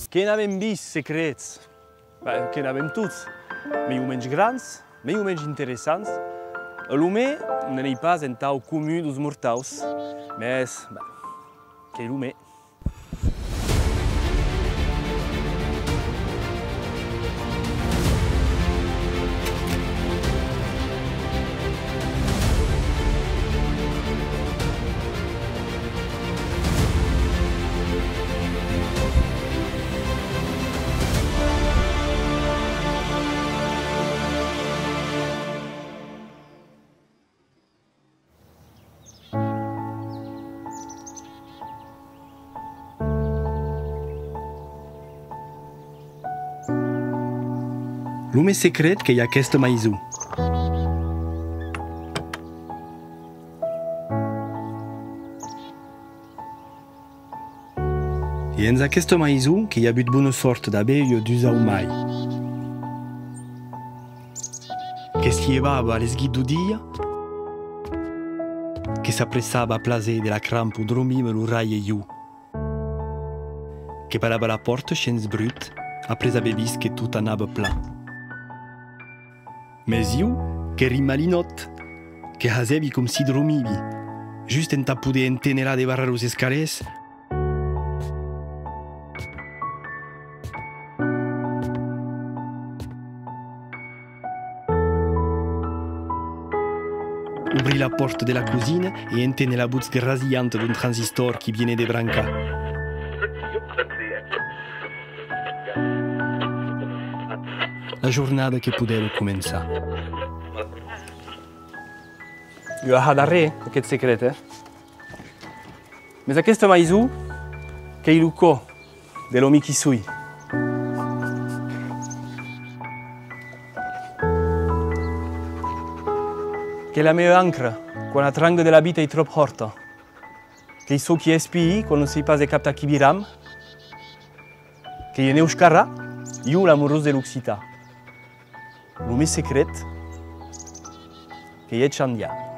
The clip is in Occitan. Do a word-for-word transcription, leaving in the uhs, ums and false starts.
Que n'avem vist secrets, ben, que n'avem tots, mei o mensh grans, mei o mensh interessants. E lo me, non ei pas entau comun deus mortaus, mès, ben, qu'ei lo me. Lo me secret qu'ei aquesta maison. E hens aquesta maison que i a avut bona sòrt d'aver ua dusau mai. Que's lhevava a l'esguit deu dia, que s'apressava a plaser de la crampa on dromime lo rai e jo, que parava la pòrta shens brut après aver vist que tot anava plan. Mès jo, qu'èri malinòt, que hasèvi com si dromivi, just entà poder enténer la de barrar los escalèrs. Obrir la pòrta de la cosina e enténer la votz grasianta d'un transistor qui viene de brancar. La jornada que podèva començar. Ua hada re, aqueth secret, eh? Mès aquesta maison qu'ei lo còr de l'òmi qui soi. Qu'ei la mea ancra quan la tranga de la vita ei tròp hòrta. Qu'ei çò qui espii quan non sèi pas de cap tà qui viram. Qu'ei en euskara, jo l'amorós de l'occitan. Lo me secret, qu'ei eth shandiar.